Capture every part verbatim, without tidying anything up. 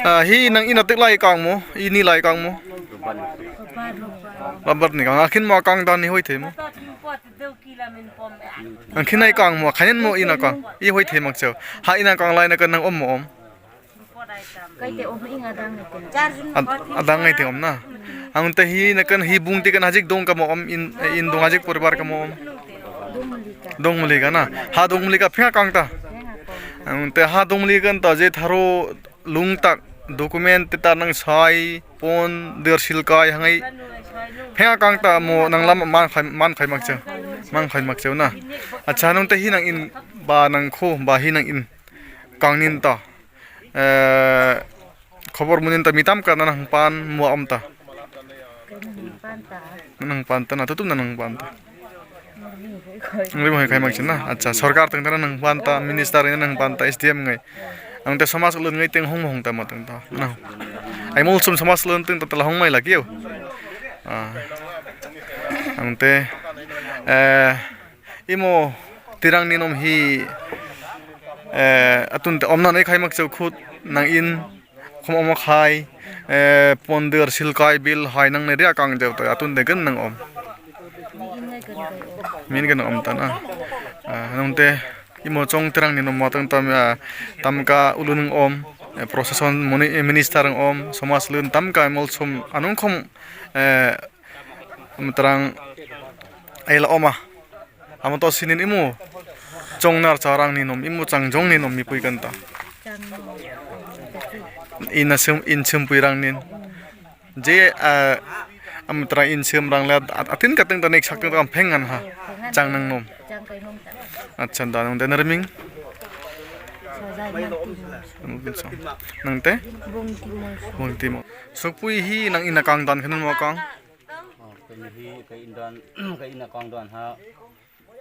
Ah, hi nang in a tih lai kang mo, ini lai kang mo. Labar ni kang, akhin mo kang dan ni hoi the mo. Akhin ai kang mo, khanen mo in a kang. I hoi the mak cheu. Ha in a kang lai na kơ nang om mo om. Ad-, adang ngai te om na. Ang te hi na kơ hi bung ti kơ hajik dong kamo om in, in dong hajik poribar kamo om. Dong muli ka na. Ha dong muli ka phenga kang ta. Ang te ha dong muli kơ ta je tharo lung tak document te ta nang sai pon der silkai hangai. Phenga kang ta mo nang lam man khai, man khai mak cheu. Man khai mak cheu na. Acha nang te hi nang in ba nang kho ba hi nang in kang nin ta. Eh, khobor munin ta mitam ka nanang pan mo om ta. Nanang pan ta na, tutum nanang pan ta. Ngi mo hai khai mak cheu na. Acha, sorkar teng ta nanang pan ta, minister nanang pan ta, S D M ngai. Ang te somaj lun ngai teng hong mo hong ta ma teng ta. Na. Ai mol sum somaj lun teng ta la hong mai la kiu. Ah. Ang te, eh, imo tirang ni nom hi, eh, atun te om na nai khai mak cheu khut nang in, khom om khai, eh, ponder silkai bil hai nang ne ria kang jeu ta, atun te gen nang om. Min gen om ta na. Ah, nang te imo chong tirang ni nom ma tang tam, ah, tam ka ulun nang om, eh, procession moni-, eh, minister nang om, somaj lun tam ka mol sum anung khom, eh, am tirang ai la om a. Amo to sinin imo chong nar charang ni nom, imo chang jong ni nom mi pui kanta. Ina sem, in sem pui rang nin. Je, ah, am tirang in sem rang le, at-, atin ka teng ta nek sak teng ta pheng ngan ha. Chang nang nom. Acha, da nang te nar ming. Nang te? Bung Timon. Sukpui hi nang in a kang dan khanen mo kang. Ini hi kơ in don, kơ in akong don ha.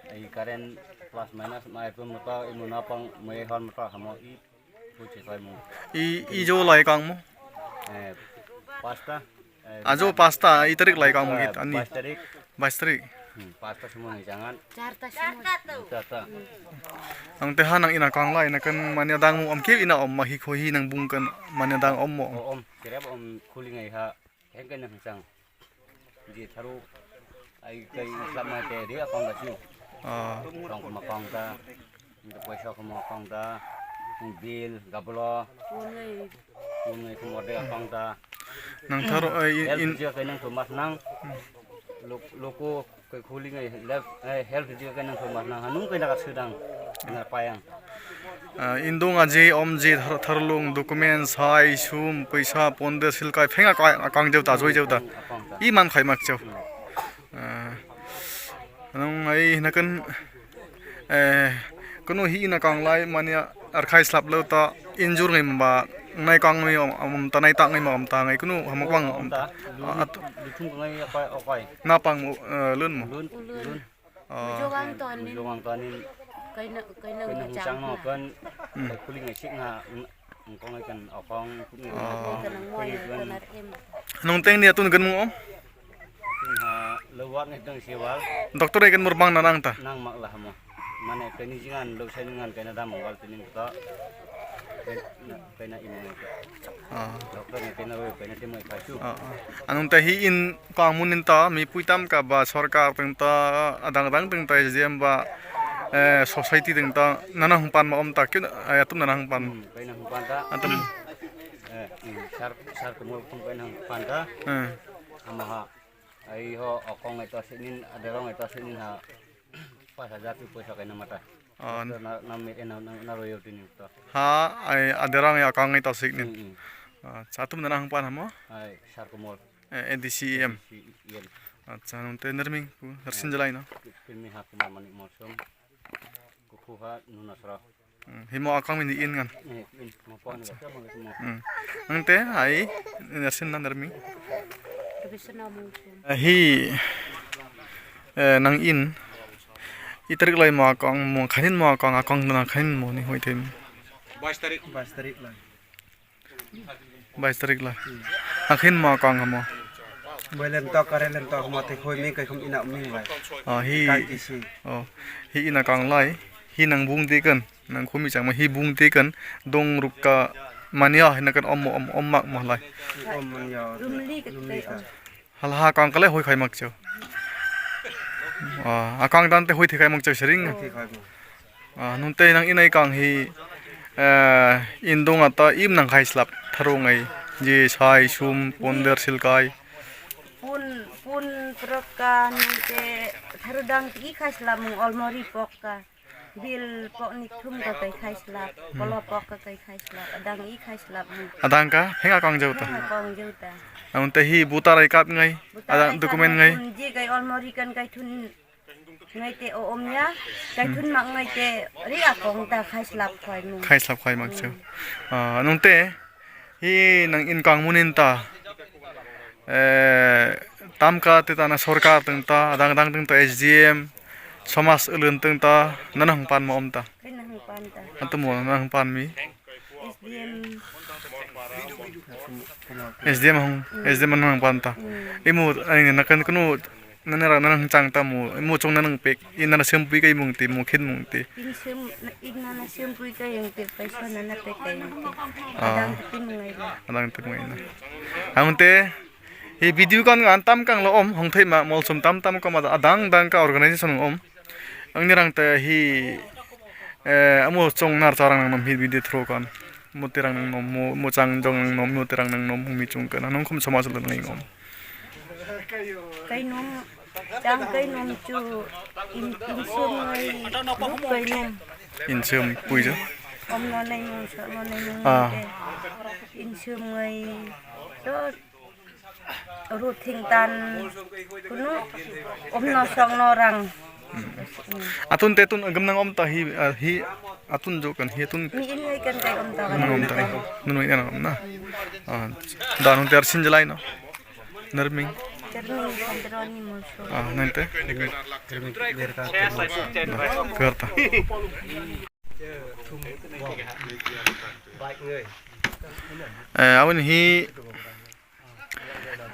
Ai current plus minus mai pun mata, i muna pang mai hon mata hamo i. Pu chi kai mu. I, i jo lai kang mu? Eh, pasta. Eh, ajo pasta, i tarik lai kang mu git, ani. Bais tarik. Bais tarik. Hmm, pasta semua ni jangan. Carta semua. Carta. Ang teha nang in akong lai, nang kan mania dang mu om kip ina om ma hi kho hi nang bung kan mania dang om mo. O, om, kirep om kuling ai ha. Heng kơ nang hang sang. Ji tharu ai kơ i slap mai te ri akong da siu. Ah. Akong kơ ma akong ta. Nda poi so kơ ma akong ta. Bil, gablo. Pun ngai kơ ma de akong ta. Nang tharu ai in, in. Ji kơ nang kơ mas nang. Lok, loko Kơ kuling ai, lep, ai, health ji kơ nang kơ mas nang, hanung kơ nang kat sudang, nang payang. Ah, indung aji, om ji, thar, tharlung, document, sai, sum, paisa, ponder, silkai, pheng akong, akong jao ta, joi jao ta. Akong ta. I man khai mak jao. Hmm. Ah, nung ai, nang kan, Eh, kơ nu hi in akong lai, mania arkhai slap lơ ta, injur ngai ma ba, nai kong ngai om, om ta nai ta ngai ma om ta ngai, kơ nu hamo kong om ta. Om ta, lu, ah, lu thum ngai akoi, akoi. Na pang mo, eh, lun mo. Lun, lun. Ah. Jowang tonin. Jowang tonin. Kai na, kai na, kai na chang no kan. Hmm. Kuling ngai sik nga. Kong ai kan akong, kong ai kan akong. Nong teng ni atun gân mông om? Tun ha lewat ni dang siwal. Doktor ai kan mur bang nanang ta? Nang mak lah mo. Mane kơ ni jingan, leu sai ningan kơ na dam wal tining ta. Kơ na, kơ na imang ta. Ah. Doktor ni kơ na roi, kơ na timoi kasu. Ah, ah. Anung ta hi in Kong munin ta, mi pui tam ka ba sorkar teng ta, adang adang teng ta S D M ba, eh, society teng ta, nana hong pan ma om ta, kyu, eh, atum nana hong pan. Hmm, pai na hong pan ta. Atum. Eh, hmm, sar, sar kumul kum pai na hong pan ta. Hmm. Ama ha. Ai ho, akong ai ta sinin, aderong ai ta sinin ha. Pas aja tu poisa kai na mata. Ah, na, na, na, na, na royalty ni ta. Ha, ai, aderong ai akong ai ta sinin. Hmm, hmm. Ah, atum nana hong pan hamo? Ai, sar kumul. Eh, A D C E M. A D C E M. Acha, nong te nirming, pu, harsin jalai no. Pirmi ha Kumar Manik Molsom. Kuku ha Nunasra. Hmm, himo akong mi ni in ngan. Eh, in, mo pon ni ka mo. Hmm. Nong te, ai, harsin na nirming. Eh, hi, eh, nang in. I tarik lai mo akong, mo khanin mo akong, akong na khanin mo ni hoi them. Bais tarik. Bais tarik lai. Bais tarik lai. Hmm. Akhin mo akong hamo. Boi len tok, kare len tok, hamo te khoi mi kai khum ina mi lai. Ah, hi. Kai ti si. Oh, hi in akong lai. Hi nang bung ti kan. Nang khum mi chang ma hi bung ti kan. Dong ruk ka mania hi na kan om, om, om mak mo lai. Om mania. Rumli ka. Rumli ka. Hal ha akong kale hoi khai mak chau. Ah, akong dan te hoi thi khai mak chau sering. Hoi thi khai mak. Ah, nung te nang in ai kong hi, eh, indung ata im nang khai slap, tharu ngai, ji sai, sum, ponder, silkai. Pun, pun prok ka nung te tharu dang ti khai slap mung olmori pok ka. Bil pok ni thum ka kai khai slap, polo pok ka kai khai slap, adang i khai slap mung. Adang ka, pheng akong jao ta. Pheng akong jao ta. Nung te hi buta rai kap ngai, buta adang rai kap dokumen ngai. Pun ji kai olmori kan kai thun Ngai te o om ya, kai thun mak ngai te ri akong ta khai slap khai mung. Khai slap khai mak chau. Ah, nung te, hi nang in kong munin ta. Eh, tam ka te ta na sorkar teng ta, adang adang teng ta S D M, somas elen teng ta, nana hong pan ma om ta. Kai nana hong pan ta. Atum mo nana hong pan mi. S D M. S D M hong, S D M nana hong pan ta. Hmm. Imu, ai, na kan kunu, Nana rang nana chang ta mo, mo chong nana pek, in nana sempui kai mung te, mo khin mung te. In sem, in nana sempui kai yang te, paisa nana pek kai yang te. Ah. Adang te mung ai la. Adang te mung ai la. Ang te, hi video kan ngan tam kang lo om, hong thei ma, Molsom tam tam ka ma adang adang ka organization om. Ang ni rang te hi, eh, amo chong nar charang nang nom hi video through kan. Mo te rang nang nom, mo, mo chang jong nang nom, mo te rang nang nom, mo mi chung kan. Nong khum somas lo nang om. Kai nom, chang kai nom chu in, in sum ngai, rup kai nom. In sum pui chu. Om no nai nom, so no nai nom. Ah. In sum ngai, so, rup thing tan, kunu, om no sok no rang. Hmm. Atun te tun gam nang om ta hi, ah, hi, atun jo kan hi atun. Mi in ngai kan kai om ta. Nang om ta. Nunu in nang om na. Ah, dan hun ter sin jalai no. Nirming. Ah, nante. Kârta. Eh, awen hi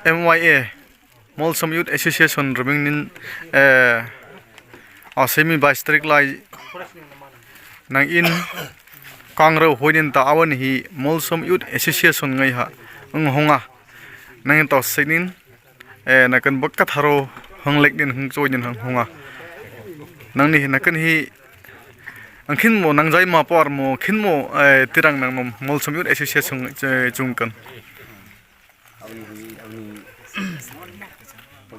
M Y A, Molsom Youth Association Rubing nin, eh, a semi vice trik lai nang in kang rau hoi nin ta awen hi Molsom Youth Association ngai ha, ung hunga. Nang in ta sik nin, eh, nang kan bak kat haro hang lek nin hang choi nin hang hunga. Nang ni nang kan hi, ang khin mo nang jai ma por mo khin mo, eh, tirang nang nom Molsom Youth Association, eh, chung kan. Awen hi, awen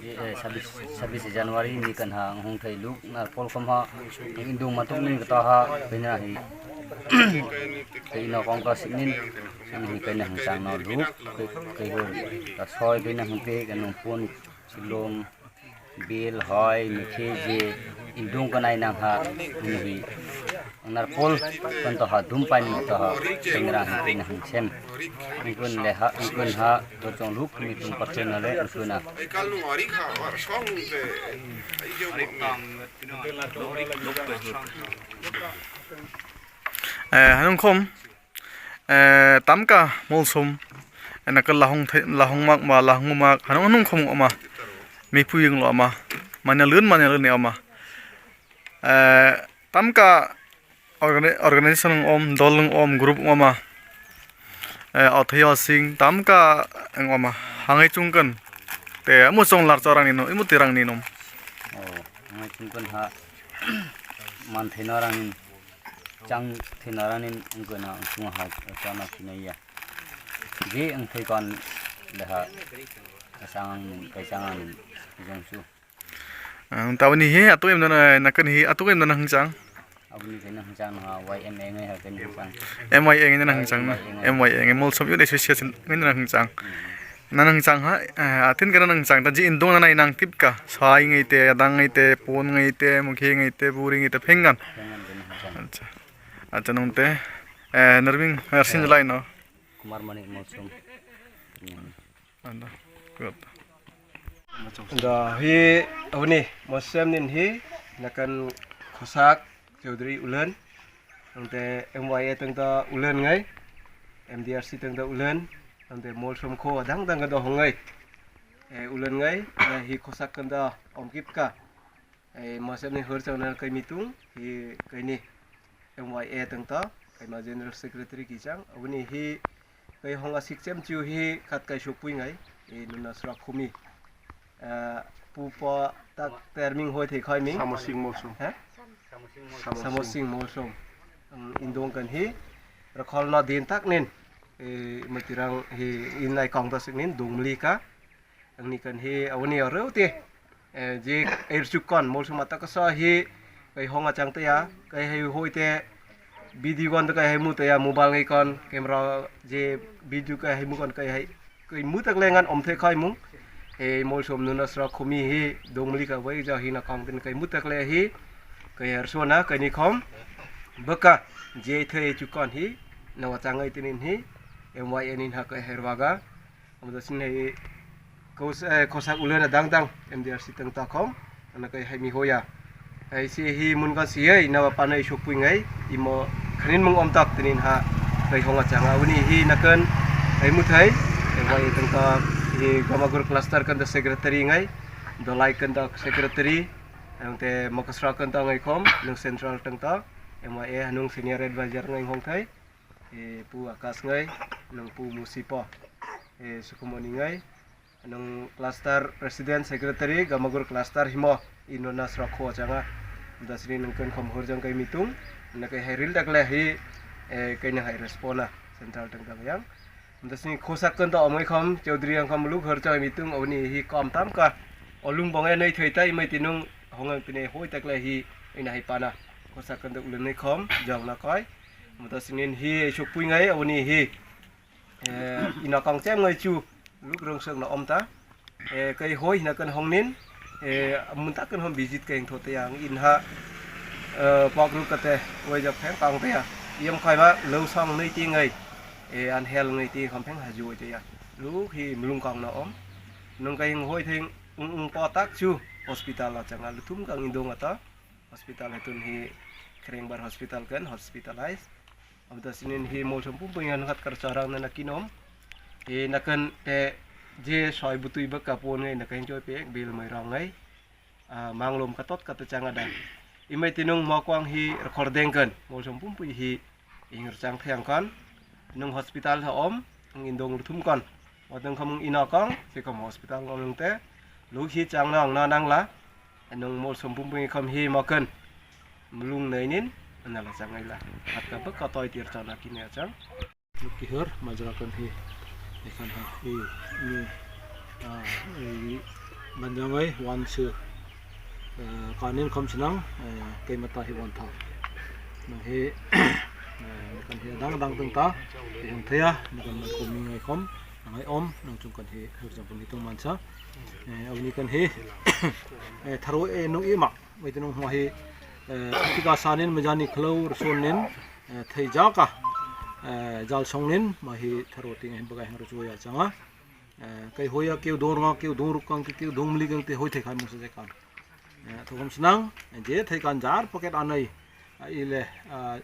hi, eh, sabis, sabis January ni kan ha, ang hung thei luk, nar pol kom ha, ang indung matuk nin kata ha, kena hi, kena kong ka sik nin, ang hi kena hang sang na luk, ke, ke hoi, ka soi kena hang pe, kena hang pun, silom, bil, hoi, mikhe, je, indung kanai nang ha, ini hi. Ang nar pol, kan to ha, dum pai ni to ha, kena hang, kena hang sem. Ang kun le ha, ang kun ha, to chong luk, mi tung pat na le, ang kun ha. Eh, hanung kom, Eh, tam ka Molsom. Eh, nang ka lahong the-, lahong mak ma, lahong mak. Hanung, hanung kom ma. Mipui ing lo ma. Mane lun, mane lun ne ma. Eh, tam ka organi-, organization om, dol om, group om ma. Eh, athei asing, tam ka eng om ma. Hangai chung kan. Te, amu song lar chorang ni no, imu tirang ni nom. Oh, hangai chung kan ha. Man thei no rang ni. Chang thei na rang nin ang kun ha, ang sung ha, chang na thei na ya. Ji ang thei kon le ha, ka sang nin, ka sang nin, jong su. Ang ta awen hi, atu em na, nang kan hi, atu em na hang chang. Awen hi kena hang chang ha, Y M A ngai ha kena hang chang. M Y A ngai na hang chang na. M Y A ngai Molsom Youth Association ngai na hang chang. Nang hang chang ha, eh, atin kena nang chang, ta ji indung nang nai nang tip ka. Sai ngai te, adang ngai te, pon ngai te, mukhi ngai te, buri ngai te, phengan. Acha. Acha nung te, eh, Narbing, eh, sin jalai no. Kumar Manik Molsom. Anda, kuat. Anda, hi, awen ni, Molsom nin hi, nang kan Khosak, Chaudhary Ulen. Nang te M Y A teng ta Ulen ngai, M D R C teng ta Ulen, nang te Molsom kho, adang dang ka do hong ngai. Eh, Ulen ngai, eh, hi Khosak kan ta om kip ka. Eh, Molsom ni hor chang na kai mitung, hi kai ni M Y A teng ta, kai ma General Secretary ki chang, awen ni hi kai hong asik chem chu hi khat kai sopui ngai, eh, nuna sra khumi. Eh, pu pa tak terming hoi thei khai ming. Samosing Molsom. Ha? Samosing Molsom. Ang indong kan hi, rakhol na din tak nin. Eh, matirang hi in lai kong ta sik nin, dong meli ka. Ang ni kan hi, awen ni areu te. Eh, je air chukon, Molsom ata ka sa hi, kai hong achang te ya, kai hai hoi te, video kon te kai hai mu te ya, mobile ngai kon, camera, je video kai hai mu kon, kai hai, kai mu tak lengan om the khai mung. Eh, Molsom nuna sra khumi hi, dong meli ka wai ja hi na kong tin kai mu tak le hi, kai air so na, kai ni khom, baka, je the chukon hi, na wa chang ngai tinin hi, M Y A nin ha kai hai rwa ga, Amu da sin hei kos-, eh, Khosak Ulen adang dang, M D R C teng ta khom, ana kai hai mi hoya. Hai si hi mun kan si hei, na wa panai sopui ngai, imo khanin mung om tak tinin ha, kai hong achang. Awen ni hi nang kan, hai mu thei, eh, wai teng ta, hi Gamagur cluster kan da secretary ngai, Dolai kan da secretary, ang te Makasra kan ta ngai khom, nung central teng ta, M Y A, nung senior advisor ngai hong thei. Eh, pu Akas ngai, nung pu Musipo. Eh, Sukumoni ngai, nung cluster president secretary, Gamagur cluster himo, ino na sra kho changa. Da sini nung kan khom hor jang kai mitung, na kai hai ril dak le hi, eh, kai na hai respond na, central teng teng yang. Da sini Khosak kan ta om ngai khom, Chaudhary yang khom luk hor jang mitung, awen ni hi kom tam ka. Olung bong e nei thei tai mai tinung, hong ang tine hoi tak le hi, ina hai pana. Khosak kan ta Ulen ngai khom, jang na kai. Mata sinin hi sopui ngai, awen ni hi. Eh, ina kong chem ngai chu, luk rong seng na om ta. Eh, kai hoi na kan hong nin. Eh, mun ta kan hong visit kai hong thot yang in ha. Eh, pok ruk kate, wai jak pheng kong te ya. Yam kai ma, leu song nei ti ngai. Eh, an hel ngai ti khom pheng ha ju te ya. Luk hi mlung kong na om. Nung kơ hing hoi theng ung ung pô tak chu hospital a chang a lơthum kơ ing dong ata. Hospital hơtun hi Kreng Bar Hospital kơn, hospitalize. Amta sinin hi mol som pum pui ngan khat kar sarang na na kinom. Hi na kơn te je soi butui bơka pon ngai na kơn choi pek bil mai rang ngai. A, mang lom katot kata chang ada. Imai tinung mo kuang hi recording kơn. Mol som pum pui hi ing rchang thiang kơn. Nung hospital ha om, ing indong lơthum kơn. Mo teng kham ing ina kong, si kham hospital ngom lung te. Lu hi chang nang na nang la. Nung mol som pum pui kham hi mo kơn. Mlung nai nin, ana la chang ai la. Hat ka bơka toi tir chang na kini chang. Nuk ki hur, majra kơn hi, e kơn ha, i, ni, a, i, ban jang ai, wan sơ, e, kơn nin khom sinang, e, kei mata hi wan tha. Nang hi, e, kơn hi dang dang tung ta, i hung thea, nang kơn mat kơming ai khom, nang ai om, nang chung kơn hi, hur jang pun hi tung man sa. E, au ni kơn hi, e, tharo e nung i mak, mai tu nung hua hi, e, tika sa nin, majani khlâu, rson nin, e, thei ja ka, e, jal song nin, ma hi tharo ting hin bagai hang rujua ya chang a. E, kei hoi a keu dong rong a, keu dong ruk kang, keu dong mli kang te hoi thei khai mung sa je kan. E, thu khom snang, e, je thei kan jar, paket anai, a, ile, a,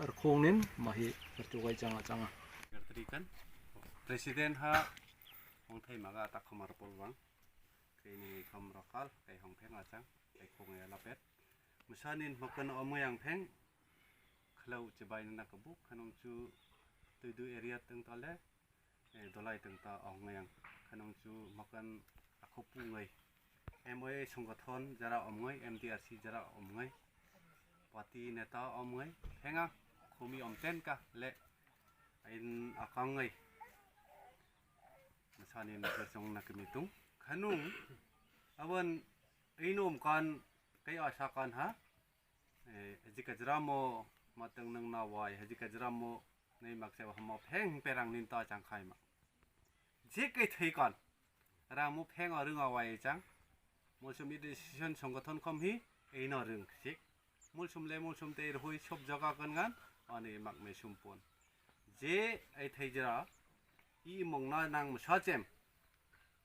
rkhong nin, ma hi rujua ya chang a, chang a. Secretary kan, President ha, hong thei maga tak khom arpol wang. Kei ni khom rokal, kei hong pheng a chang, kei khong ya lapet. Masa nin ma kơn om ngai ang pheng, khlâu chibai na kabuk, khanung chu Tuidu area teng ta le, e, Dolai teng ta ong ngai ang, khanung chu ma kơn akhopu ngai. M O A songkathon jara om ngai, M D R C jara om ngai. Party neta om ngai, pheng a, khumi om ten ka, le, in akang ngai. Masa nin na kơn song na kami tung. Khanung, awan, inom kơn, kei asa kơn ha, e, hajika jramo, ma teng nang na wai, hajika jramo, nei mak se wa hamo pheng perang nin ta chang khai ma. Je kei thei kơn. Rang mo pheng a rung a wai chang. Mol som i decision songkathon khom hi, e no rung sik. Mol som le mol som te rhoi sop jaga kơn ngan, ani mak me som pon. Je, ai thei jra, i mong na nang masa chem.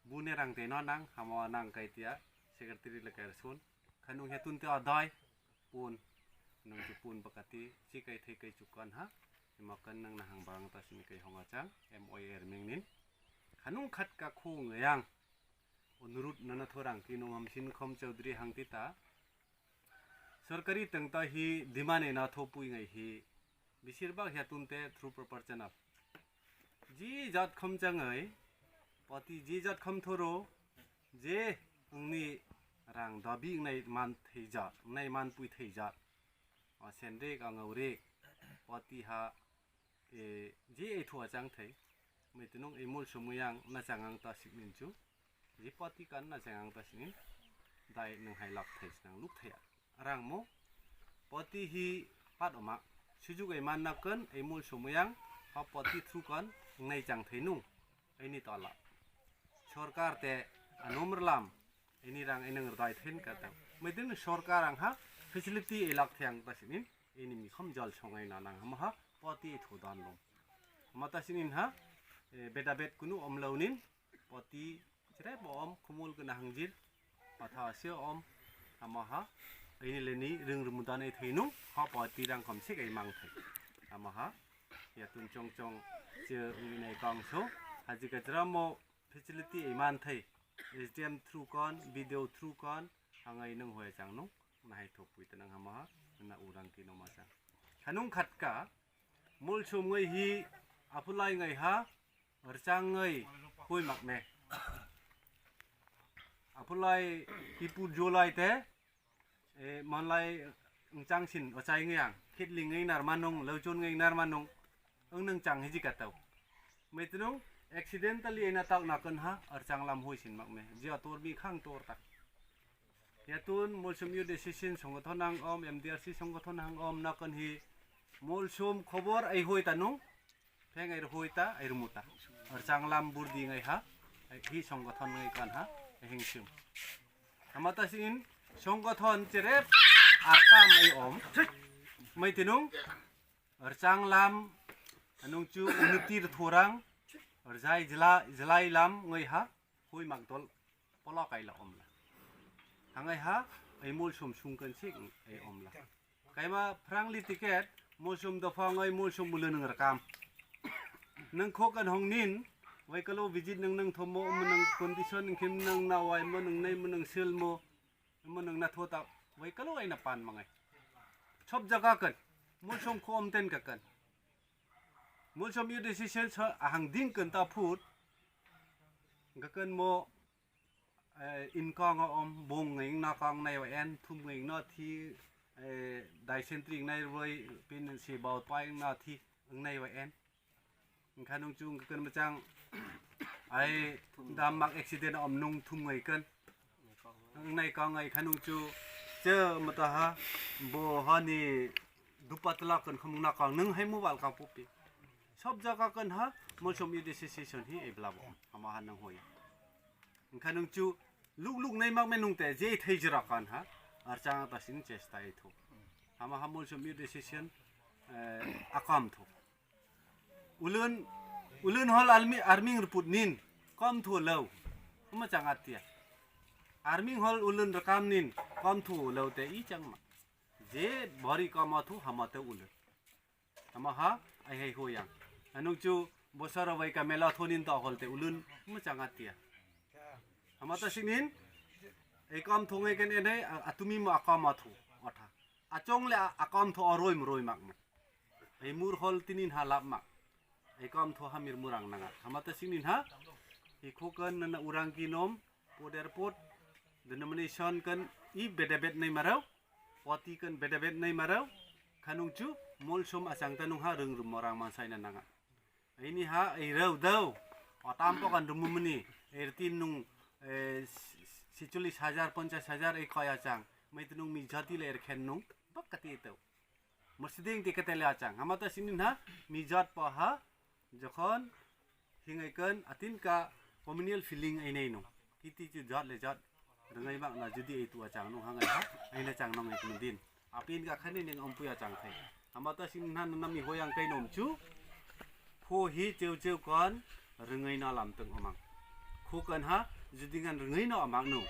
Bu ne rang te na nang, hamo nang kai tia, secretary le kai rasun. Khanung hia tun te adai. Pun, nung chu pun bakati, si kai thei kai chu kơn ha, ima kơn nang na hang bang ta sini kai hong a chang, M O A er ming nin. Khanung khat ka khung yang, onurut nana thorang ki nung ham sin khom chaudhary hang tita. Sorkari teng ta hi demand e na thopui ngai hi, Besir bhag hia tun te through proper channel. Ji jat khom chang ai, party ji jat khom thoro, je angni rang dabi nai man thei jat, nai man pui thei jat. A sen rek, a ngau rek, party ha, e, je e thua chang thei, mai tu nung e mol som yang na chang ang ta sik nin chu. Ji party kơn na chang ang ta sinin, dai nung hai lak thei sinang luk thei a. Arang mo, party hi pat oma, sujuk ai man na kơn, ai mol som yang, ha party through kơn, nai chang thei nung, ai ni ta la. Sorkar te, anom rlam, ai ni rang ai nang rdai thei ka tang. Mai din sorkar ang ha, facility ai lak thei ang ta sinin, ai ni mi khom jal song ai na nang ham ha, party ai thu dan lom. Ham ta sinin ha, e, beda bet kunu om lau nin, party chere bo om, khumul kena hangjir, patha se om, hamo ha, ini leni ring rumudan e thei nung, ha party rang khom sik ai mang thei. Hamo ha, ya tun chong chong, che ung inai kang so, haji ka jra mo facility ai man thei, S D M through kơn, B D O through kơn, hangai nung hoi chang nung, na hai thopui tenang hamo ha, na urang ki no ma chang. Khanung khat ka, mol som ngai hi, apulai ngai ha, Rchang ngai, hui mak me. Apulai, ipu July te, e, manlai, ngchang sin, ochai ngai ang, khitling ngai nar manung, lauchun ngai nar manung, ang nang chang hiji katau. Mai tu nung, accidentally ena tau na kơn ha, rchang lam hui sin mak me. Jia tur mi khang tur tak. Ya tun, mol som yu decision songgathon ang om, M D R C songgathon ang om, na kơn hi, mol som khobor ai hui ta nung, Pheng ai rhoi ta, ai rmu ta. Rchang lam burdi ngai ha, ai hi songgathon ngai kơn ha, ai hing sim. Amata sinin, songgathon cherep, arkam ai om. Mai tu nung, rchang lam, anung chu unuti rthorang, rjai jla, jlai lam ngai ha, hui mak dol, Pôlok ei la ôm la. Hăng ei ha, ei Molsom sung kơn sik, ei ôm la. Kei ma phrang li tiket, Molsom dôpha ngơi, Molsom ulen nang rkam. Nang khô kơn hŏng nin, wai kalo visit nang nang thâo mơ̆, mơ̆ nang condition, nang khĭm nang na wai mơ̆, nang nai mơ̆, nang sil mơ̆, mơ̆ nang na thâo ta, wai kalo ei na păn mă ngơi. Sop jaga kơn, Molsom khô ôm ten ka kơn. Molsom Youth Association so, a hăng ding kơn ta phut, ka kơn mơ̆, eh, in kong a ôm, bông ngơi na kong nai wa en, thum ngơi na thi, eh, dai sentri ngơi roi, pin si bau pai na thi, ngơi wa en. Khan nung chu ka kơn mơ̆ chang, ai, dam mak accident ôm nung thum ngơi kơn. Ngơi kong ngơi khan nung chu, chơ mơta ha, bô ha ni, dupa tla kơn khăm na kong, nung hai mobile ka pupi. Sop jaga kơn ha, Molsom Youth Association hi, ei bla bô, hama ha nang hoi. Khan nung chu, luk luk nai mak mă nung te, je thei jra kơn ha, ar chang ta sing chesta ei thu. Hama ha Molsom Youth Association, eh, a kam thu. Ulen, ulen hol arming, arming rput nin, kam thu lâo. Mơ̆ chang atia. Arming hol ulen rkam nin, kam thu lâo te i chang mă. Je bari kam a thu hama te ulen. Hama ha, ei hei ho yang. Anung chu, bosar awai ka mela thu nin ta hol te ulen, mơ̆ chang atia. Hama ta sik nin, ei kam thu ngơi kơn en ei, a, a tumi mă a kam a thu, ôtha. A chong le a, a kam thu a roi mă roi mak mă. Ei mur hol tinin ha lap mak. Ei kam thu ha mir murang nanga. Hama ta sik nin ha, i khô kơn nana urang ki nom, pô der pôt, denomination kơn, i bedabet nai marau, party kơn bedabet nai marau, khan nung chu, Molsom a chang ta nung ha rơng rơm murang mansai na nanga. Ei ni ha, ei râu dâu. Ôtam pô kơn rơmum ni. Ei rtin nung, eh, si-, si-, sichulis hajar, ponchas hajar, ei kaya chang. Mă ei tơ nung mi jati le ei rkhen nung. Bak kati tơ. Mursiding ti kate le a chang. Hama ta sik nin ha, mi jat pô ha. Jokhon, hi ngơi kơn, atin ka communal feeling ei nai nung. Kiti chu jat le jat. Rơngơi mak na judi ei tu a chang nung ha ngơi ha. Ei na chang nung ei kmundin. Apin ka khani ning ampui a chang thei. Hama ta sik nin ha nana mi ho yang kei nom chu. Khô hi cheu cheu kơn rơngơi na lam tơng ôm ang. Khô kơn ha, judi ngan rơngơi na ôm ang nung.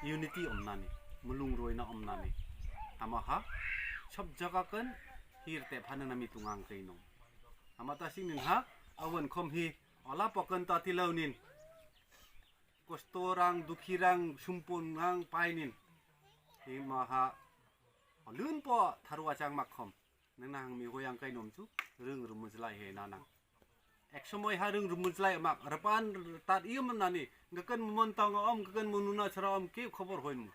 Unity ôm na ni, mlung roi na ôm na ni. Hama ha, sop jaga kơn, hir te pha nana mi tung ang kei nom. Hama ta sik nin ha, awan khom hi, ala pô kơn ta ti lâo nin. Kosto rang, dukhi rang, sumpun rang, pai nin. Hima ha, lun pô tharu a chang mak khom. Nang nang mi ho yang kei nom chu, rơng rơmum jlai he na nang. Ek somoi ha rơng rơmum jlai mak, rpan tat iu mơ̆ na ni, nga kơn mơ̆ mon tong ôm, nga kơn mơ̆ nuna chara ôm, ki khobor hoi mơ̆.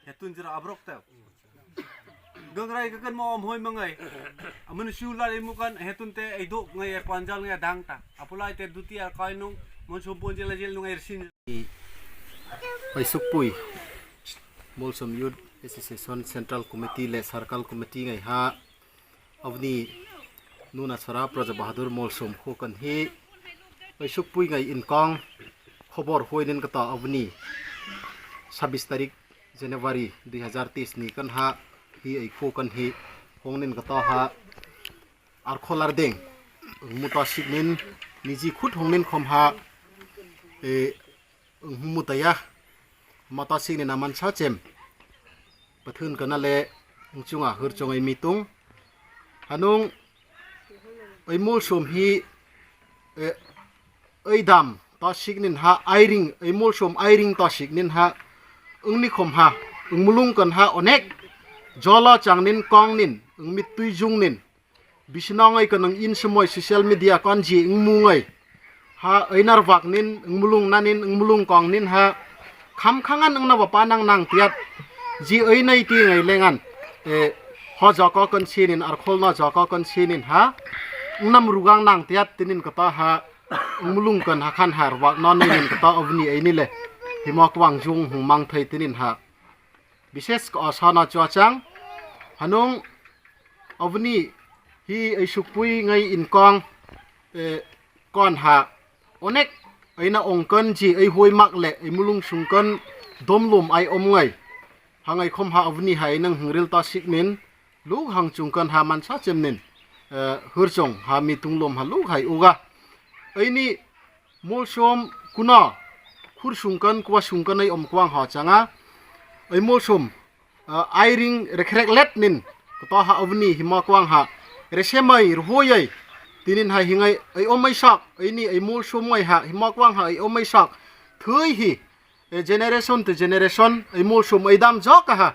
He tun jra abrok tơ. Gơngrai ka kơn mă ôm hoi mă ngơi. Amăn siu la rei mŭ kơn, he tun te ei dôk ngơi, ei panjal ngơi dang ta. Apulai te duti ar kai nung, mŭn sum pun jela jel nung ei rsin. Ei suk pui. Molsom Youth Association Central Committee le Circle Committee ngơi ha. Avni nuna sara Praja Bahadur Molsom khô kơn hi. Ei suk pui ngơi in kong. Khobor hoi nen kata avni. Sabis tarik January dui hazar teis ni kơn ha, hi ei khô kơn hi, hong nen kata ha, ar khol ar deng. Mŭ ta sik nen, ni ji khut hong nen khom ha, e, mŭ ta ya, mŭ ta sik nen aman sa chem. Pơthun kơn ale, ung chunga hur chong ei mitung. Hanung, ei Molsom hi, e, ei dam, ta sik nen ha, ei ring, ei Molsom ei ring ta sik nen ha, ung ni khom ha, ung mŭ lung kơn ha, onek, jola chang nen, kong nen, ung mit tui jung nen, bisnong ei kơn ung in semoi social media kơn ji ung mŭ ngơi, ha, ei nar vak nen, ung mŭ lung na nen, ung mŭ lung kong nen ha, kham khangan ung na va pa nang nang tiat, ji ei nei ti ngơi lengan, e, ho jaka kơn si nen, ar khol na jaka kơn si nen ha, ung nam rugang nang tiat, ti nen kata ha, Ung mŭ lung kơn ha khan har vak non ni nen kata avni ei ni le. Hima kwang jung hung mang thei ti nen ha. Bises ka asa na chua chang. Hanung avni hi ei suk pui ngơi in kong, e, kơn ha. Onek ei na ong kơn ji ei hoi mak le ei mŭ lung sung kơn dom lom ei om ngơi. Ha ngơi khom ha avni ha ei nang hung ril ta sik nen. Luk hang chung kơn ha man sa chem nen, e, hur chong ha mi tung lom ha luk hai uga. Ei ni Molsom kuna, phur sungkăn, kuwa sungkăn ei om kwang ha chang a. Ei mol sum, ơ, ei ring rek rek let nin, kơtô ha avni hima kwang ha. Rese mai, rhoi ei. Tinin ha hingai, ei om ei sak, ei ni ei mol sum mai ha, hima kwang ha, ei om ei sak. Thui hi, ơ, generation to generation, ei mol sum ei dam jok ha.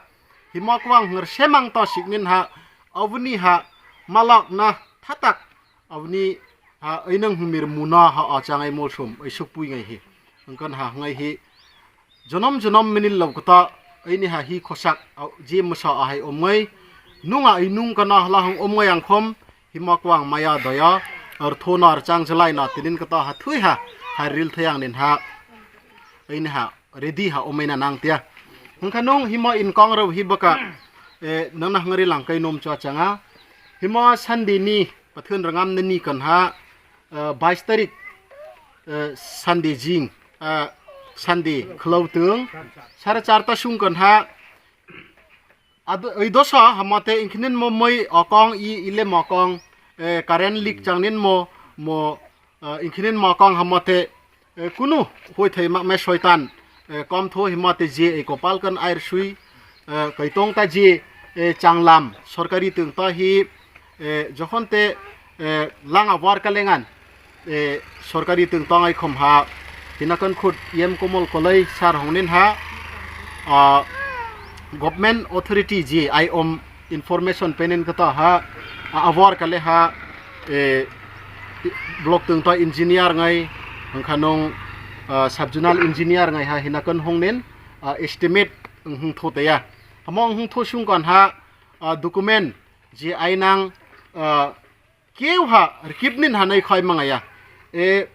Hima kwang hngr semang to sik nin ha, avni ha, malak na, thatak. Avni ha, ei nang hmir muna ha, a chang ei mol sum, ei suk pui ngai hi. Hangkan ha, ngai hi. Jonom jonom menil lau kata, ei ni ha hi khosak, au, ji masa a hai om ngai. Nung a ei nung kana hala hang om ngai ang khom, hima kwang maya daya, ar thona ar chang jalai na, tinin kata ha thui ha, ha ril thayang nin ha. Ei ni ha, ready ha, om ei na nang tia. Hangkan nung hima in kong rau hi baka, eh, nang na hngari lang kai nom chua chang a. Hima Sunday ni, Pathen rangam na ni kan ha, eh, bais tarik, eh, Sunday jing, eh, Sunday khlâu tâng, sar char ta sung kan ha, ad-, ei dosa, hamate ingkinin mo moi akong i, ile mo akong, eh, karen lik chang nin mo, mo, eh, ingkinin mo akong hamate, eh, kunu, hoi thei mak me soitan, eh, kom tho himate ji, eh, kopal kan air sui, eh, kaitong ta ji, eh, chang lam, sorkari tâng ta hi, eh, jokhon te, eh, lang awar kalengan, eh, sorkari tâng tong ai khom ha, hina kan khut yem komol kolai sar hong nin ha, ah, government authority ji ai om information penin kata ha, ah, awar kale ha, eh, block tâng ta engineer ngai, hangkan nung, ah, sub zonal engineer ngai ha, hina kan hong nin, ah, estimate hung tho te ya. Hamo hung tho sung kan ha, ah, document, ji ai nang, ah, keu ha, rkip nin ha nai khoi mangaya. Eh,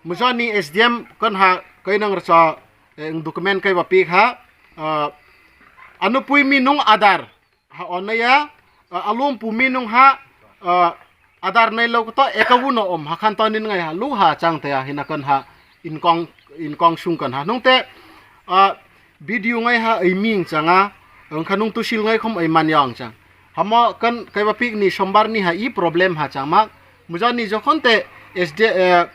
mujani S D M kan ha, kai nang rcha, eh, document kai wa pik ha, ah, anu pui mi nung Aadhaar, ha onaya, ah, alum pu mi nung ha, ah, Aadhaar nai lau kata, eh, kawu no om, ha khan ta nin ngai ha, lu ha chang te ya, hina kan ha, in kong, in kong sung kan ha. Nung te, ah, video ngai ha, ei ming chang a, hangkan nung tusil ngai khom ei man yang chang. Hamo kan kai wa pik ni sombar ni ha i problem ha chang mak. Mujani jokhon te S D, eh,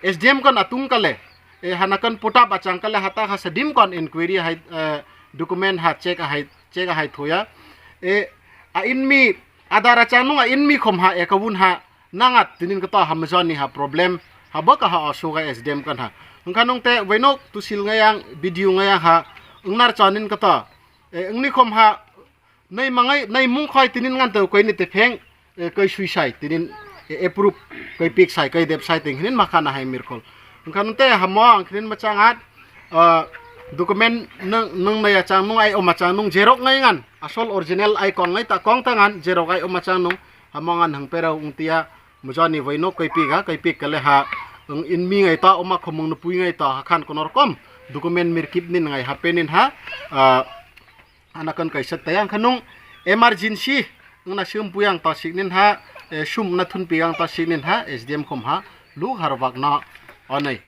S D M kan atung kale. Eh, hana kan put up a chang kale hata ha sadim kan inquiry hai, eh, document ha check a hai, check a hai thoya. Eh, a in mi Aadhaar a chang nung a in mi khom ha, eh, kawun ha. Nangat tinin kata ha mujani ha problem. Ha baka ha asoga S D M kan ha. Hangkan nung te wainok tusil ngai yang, video ngai yang ha. Ungnar chanin kata. Eh, ungni khom ha. Nai mangai, nai mung khoi tinin ngan tau kai ni te pheng, eh, kai sui sai, tinin, eh, approve, kai pik sai, kai dep sai ting, hinin makana hai mirkol. Hangkan nung te hamo ang hinin machangat, eh, document nung, nung nai achang nung ai om achang nung jerok ngai ngan, asol original ai kong ngai ta kong ta ngan, jerok ai om achang nung, hamo ngan hang perau ung tia, mujani wainok kai pik ha, kai pik kale ha, ung in mi ngai ta, om a khom ung nupui ngai ta, ha khan konor kom, document mirkip nin ngai ha penin ha, eh, Ana kan kai sak tayang khanung emergency, ngna sum puyang ta sik nin ha, eh, sum na thun pigang ta sik nin ha, S D M khom ha, lu har vak na, anai.